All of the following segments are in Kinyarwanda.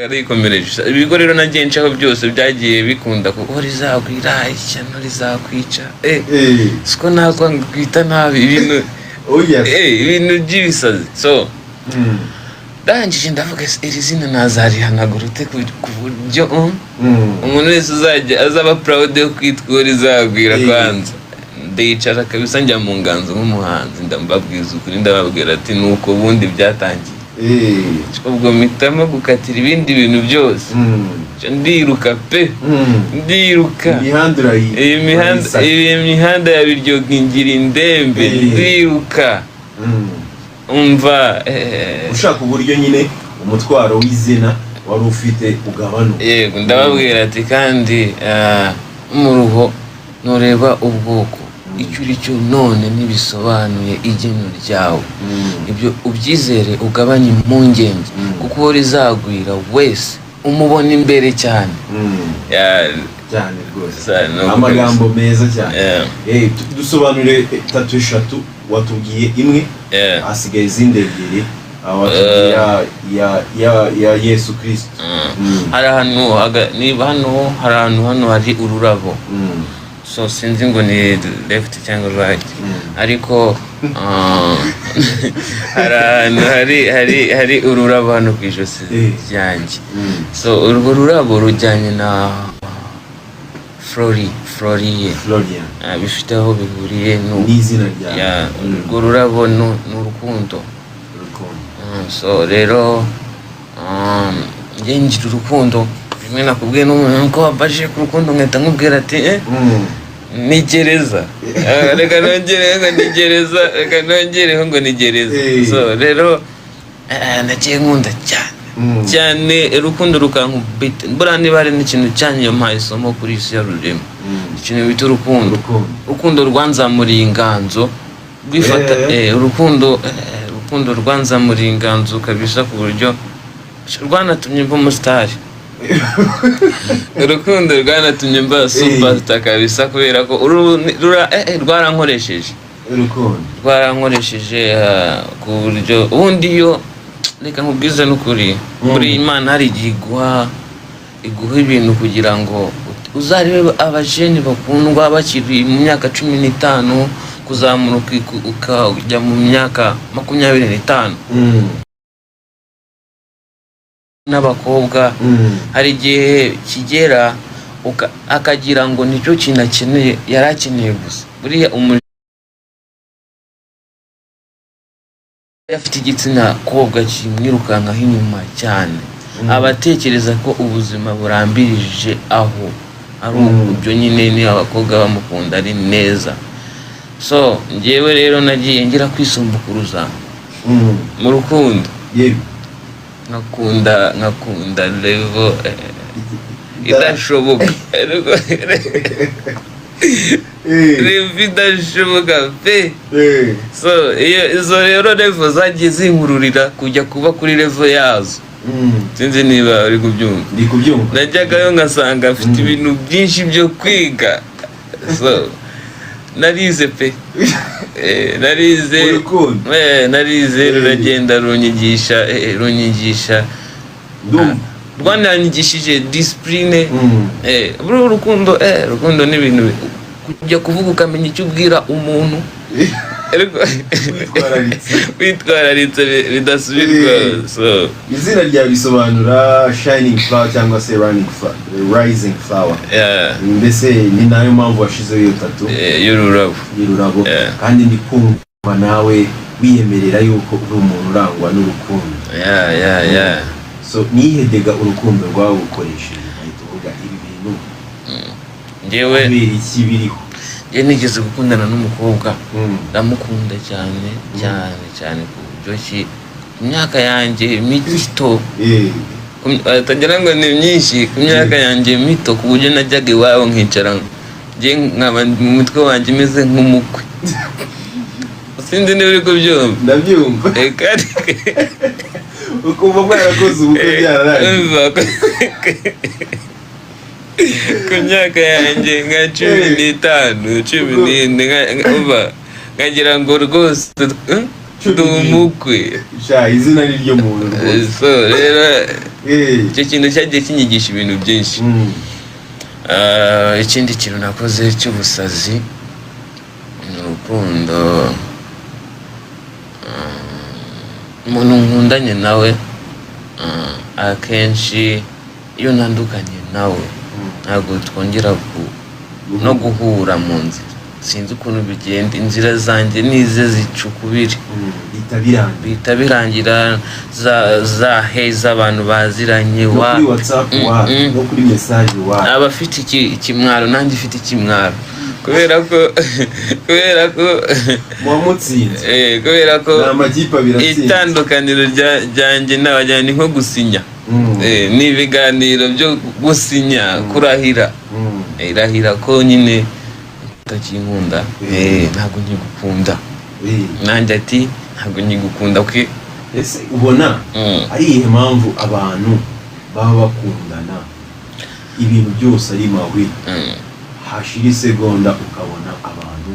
Arikomereje. Ibigo rero nagiye ncaho byose byagiye bikunda kuko rizagwira, ishyano rizakwica, siko nakwanga kwita nabi ibintu. Oh yes. Ibintu by'ibisazi. So ndangije ndavuga: "Ese iri zina nazarihanagura ute ku buryo umuntu wese uzajya azaba proud yo kwitwa uwo rizagwira?" Kwanza ndicara kabisa, njya mu nganzo nk'umuhanzi, ndambabwiza ukuri, ndababwira ati: "Nuko ubundi byatangiye." Ubwo mpitamo gukatira ibindi bintu byose. Ndiruka pe. Ndiruka. Imihanda Iyi mihanda, urayisaka. iyi mihanda ya Biryogo ingira indembe. Ndiruka. Umva, Ushaka uburyo nyine umutwaro w'izina wari ufite ugabanuka. Yego, ndababwira ati: "Kandi umuruho nureba ubwoko icyo uri cyo none ntibisobanuye igeno ryawe. Ibyo ubyizere, ugabanye impungenge, kuko uwo rizagwira wese umubona imbere cyane." Cyane rwose. Nuko Amagambo meza cyane. kabisa. Dusobanure tattoo eshatu watubwiye imwe, hasigaye izindi ebyiri. Ah, watubwiye ya Yesu Kristo. Hari ahantu niba hano hari ahantu, hano hari ururabo. So sinzi ngo ni left cyangwa right, ariko hari ahantu hari ururabo hano ku ijosi ryanjye. So urwo rurabo rujyanye na Florie. Florian. Ah, bifite aho bihuriye N'izina ryawe. Ya, urwo rurabo ni urukundo. Urukundo. So rero njye ngira urukundo. Rimwe nakubwiye n'umuntu ko wabajije ku rukundo, nkahita nkubwira ati: "Ni gereza." Ah, reka nongereho ngo ni gereza, reka nongereho ngo ni gereza. So rero nagiye nkunda cyane cyane urukundo, rukankubita. Buriya niba hari n'ikintu cyanyompaye isomo kuri isi ya rurema, ikintu bita urukundo. Urukundo. Urukundo rwanzamuriye inganzo rwifata. Urukundo rwanzamuriye inganzo kabisa, ku buryo rwanatumye mba umusitari. Urukundo rwanatumye mba superstar kabisa, kubera ko rwarankoresheje. Urukundo. Rwarankoresheje, ku buryo ubundi iyo, reka nkubwize n'ukuri, muri Imana hari igihe iguha ibintu kugira ngo uzarebe abajeni bakundwa bakiri mu myaka 15 kuzamura, ukajya mu myaka 25, n'abakobwa. Hari igihe kigera akagira ngo nicyo kintu akeneye, yari akeneye gusa. Buriya umuntu afite igitsina kobwa kimwirukankaho inyuma cyane, aba atekereza ko ubuzima burambirije aho ari. Ibyo nyine ni abakobwa bamukunda ari neza. So njyewe rero nagiye ngira kwisumbukuruza mu rukundo. Nkakunda level idashoboka, level idashoboka pe. So iyo izo rero level zagiye zinkururira kujya kuba kuri level yazo. Sinzi niba uri kubyumva. Ndi kubyumva. Najyagayo ngasanga mfite ibintu byinshi byo kwiga. So narize pe. Narize. Urukundo. Narize. Ruragenda runyigisha, Ndumva. rwananyigishije discipline. Buriya urukundo ni ibintu kujya kuvuga ukamenya icyo ubwira umuntu. Ariko Witwararitse. Witwararitse bidasubirwaho. So Izina ryawe risobanura shining flower cyangwa se running flower, rising flower. Mbese ni nayo mpamvu washizeho iyo tattoo y'ururabo. Y'ururabo. Kandi ndi kumva nawe wiyemerera yuko uri umuntu urangwa n'urukundo. Yeah. So nihedega urukundo rwawukoresheje ugahita uvuga ibi bintu Njyewe kubera iki biriho? Njye nigeze gukundana n'umukobwa, ndamukunda cyane cyane cyane, ku buryo ki ku myaka yanjye mito, batagira ngo ni myinshi, ku myaka yanjye mito, ku buryo najyaga iwabo nkicara njye nkaba mu mutwe wanjye imeze nk'umukwe. Sinzi niba uri kubyumva. Ndabyumva. Kandi Ukumva mwarakoze ubukwe byararangiye. Umva, ku myaka yanjye nka 15, 14, umva, nkagira ngo rwose Cumi ndi umukwe. Sha, izina ni ryo muntu rwose. So rero Icyo kintu cyagiye kinyigisha ibintu byinshi. Ikindi kintu nakoze cy'ubusazi ni urukundo. Umuntu nkundanye nawe, akenshi iyo ntandukanye nawe ntabwo twongera no guhura mu nzira. Sinzi ukuntu bigenda, inzira zanjye nize zica ukubiri. Bihita birangira. Bihita birangira, za he z'abantu baziranye. No wa kuri WhatsApp wa no kuri message wa aba afite ikimwaro, nanjye ifite ikimwaro, kubera ko muba mutsinze. Kubera ko Ni amakipe abiri atsinze. itandukaniro ryanjye n'abajyanye ni nko gusinya. Ni ibiganiro byo gusinya, kurahira. Irahira ko nyine utakinkunda. Ntabwo nkigukunda. Nanjye ati ntabwo nkigukunda kwe. Ese ubona ari iyihe mpamvu abantu baba bakundana, ibintu byose ari mahwi, hashira isegonda ukabona abantu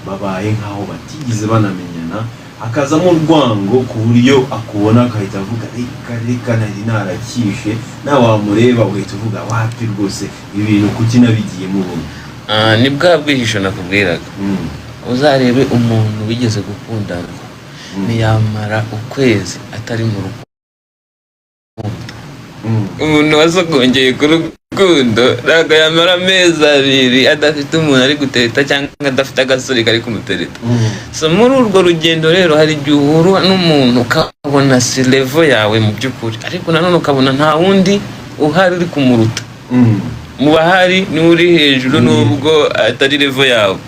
babaye nk'aho batigeze banamenyana, hakazamo urwango ku buryo akubona agahita avuga: "Reka reka, nari narakishe"? Nawe wamureba ugahita uvuga: "Wapi rwose, ibi bintu kuki nabigiyemo ubundi?" Ah, ni bwa bwihisho nakubwiraga. Uzarebe umuntu wigeze gukundana, ntiyamara ukwezi atari mu rukundo. Umuntu wasogongeye ku rukundo ntabwo yamara amezi 2 adafite umuntu ari gutereta cyangwa adafite agasore kari kumutereta. So muri urwo rugendo rero hari igihe uhura n'umuntu ukabona si level yawe mu by'ukuri, ariko nanone ukabona nta wundi uhari uri kumuruta. Mu bahari niwe uri hejuru, nubwo atari level yawe.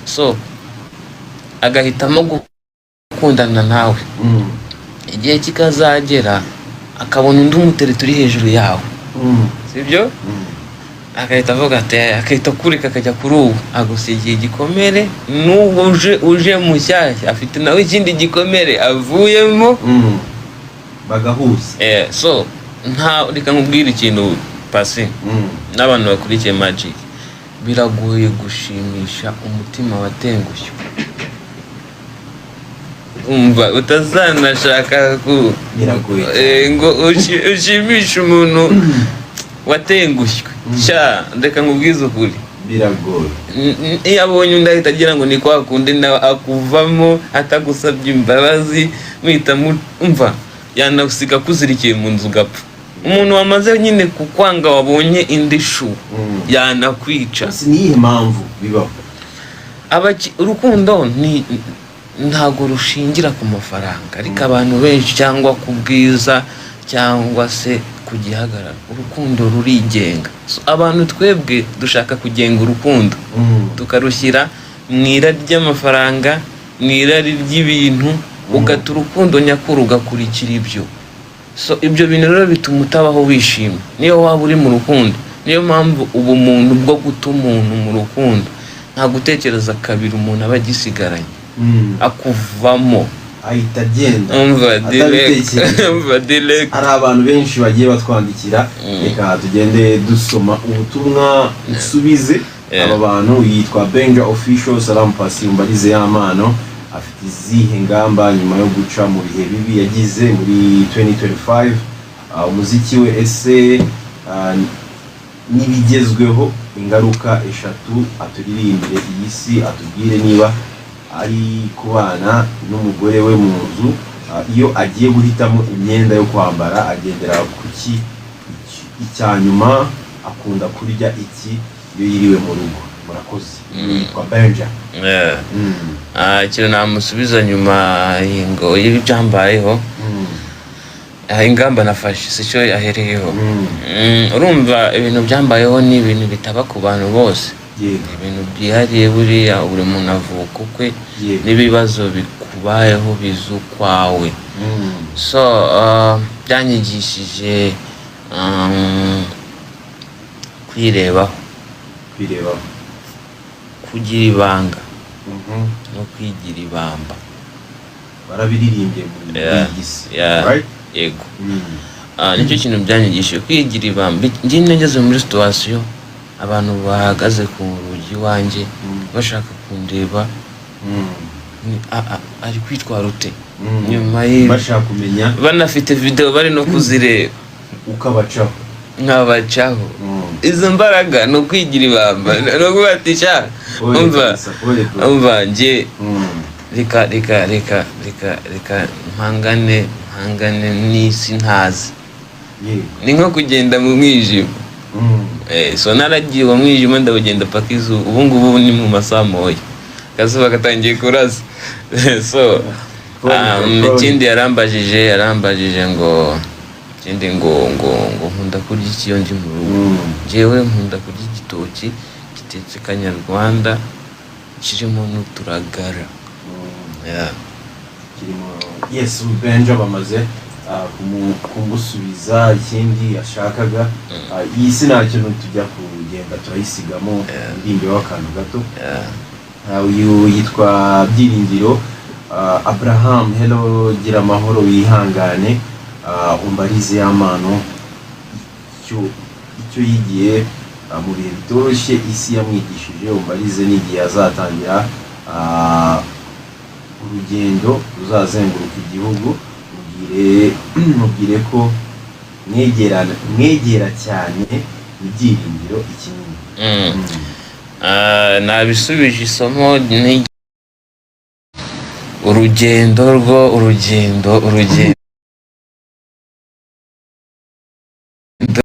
So agahitamo gukundana nawe, igihe kikazagera akabona undi umutereta uri hejuru yawe, sibyo? Agahita avuga ati, agahita akureka akajya kuri ubu, agusigiye igikomere. N'ubwo uje mushyashya afite nawe ikindi gikomere avuyemo. Bagahuza. So nta, reka nkubwire ikintu, Pasi, n'abantu bakurikiye Magic: biragoye gushimisha umutima watengushye. Umva, utazanashaka ku Biragoye cyane. Ngo ushimishe umuntu watengushywe. Sha, reka nkubwize ukuri. Biragoye. Iyo abonye undi ahita agira ngo ni kwa kundi nawe akuvamo atagusabye imbabazi, muhita umva yanagusiga akuzirikiye mu nzu ugapfa. Umuntu wamaze nyine kukwanga, wabonye indi shu, yanakwica. Ese ni iyihe mpamvu bibaho? Urukundo ni ntabwo rushingira ku mafaranga, ariko abantu benshi, cyangwa ku bwiza, cyangwa se ku gihagararo. Urukundo rurigenga. So, abantu twebwe dushaka kugenga urukundo, tukarushyira mu irari ry'amafaranga, mu irari ry'ibintu, ugata urukundo nyakuri ugakurikira ibyo. So ibyo bintu rero bituma utabaho wishimye niyo waba uri mu rukundo. Niyo mpamvu ubumuntu bwo guta umuntu mu rukundo, nta gutekereza kabiri, umuntu aba agisigaranye, akuvamo. Ahita agenda Umva direct. atabitekereje. Umva direct. Hari abantu benshi bagiye batwandikira. Reka tugende dusoma ubutumwa nsubize aba bantu. Yitwa Benja Official: "Salamu Pasi, umbarize Yampano afite izihe ngamba nyuma yo guca mu bihe bibi yagize muri 2025? Umuziki we ese n'ibigezweho, ingaruka eshatu aturirimbire iyi si, atubwire niba ari kubana n'umugore we mu nzu, iyo agiye guhitamo imyenda yo kwambara agendera ku ki? Icya nyuma, akunda kurya iki iyo yiriwe mu rugo? Murakoze." Yitwa Benja. Ah, ikintu namusubiza nyuma ngo y'ibyambayeho, ingamba nafashe si cyo yahereyeho. Urumva ibintu byambayeho ni ibintu bitaba ku bantu bose, ibintu byihariye. Buriya buri muntu avuka ukwe, n'ibibazo bikubayeho biza ukwawe. So byanyigishije kwirebaho. Kwirebaho. Kugira ibanga no kwigira ibamba. Barabiririmbye muri iyi si. Right? Yego. Nicyo kintu byanyigishije, kwigira ibamba. Njye nageze muri situation abantu bahagaze ku rugi iwanjye bashaka kundeba, ari kwitwara ute nyuma y'ibi? Bashaka kumenya. Banafite video, bari no kuzireba. Ukabacaho. Nkabacaho. Izo mbaraga ni ukwigira ibamba, ni ukuvuga ati: "Sha, Pole umva, kabisa, pole bro. umva njye, reka, reka, reka, reka, reka mpangane, mpangane n'isi ntazi." Ni nko kugenda mu mwijima. So naragiye uwo mwijima ndawugenda paka izuba. Ubu ngubu ni mu masaha moya, akazuba gatangiye kurasa. So Pole, pole. Ikindi yarambajije ngo ikindi ngo nkunda kurya iki iyo ndi mu rugo? Njyewe nkunda kurya igitoki gitetse kanyarwanda kirimo n'uturagara. Yeah. Kirimo, yes. Benja bamaze kumusubiza ikindi yashakaga. Iyi si nta kintu tujya kugenda turayisigamo, indirimbo akantu gato. Uyu yitwa Byiringiro Abraham. Hello, gira amahoro, wihangane. Umbarize Yampano icyo yigiye mu bihe bitoroshye isi yamwigishije. Umbarize n'igihe azatangira urugendo ruzazenguruka igihugu. Mubwire ko mwegera cyane. Ibyiringiro ikinini. Nabisubije. Isomo ni urugendo rwo urugendo urugendo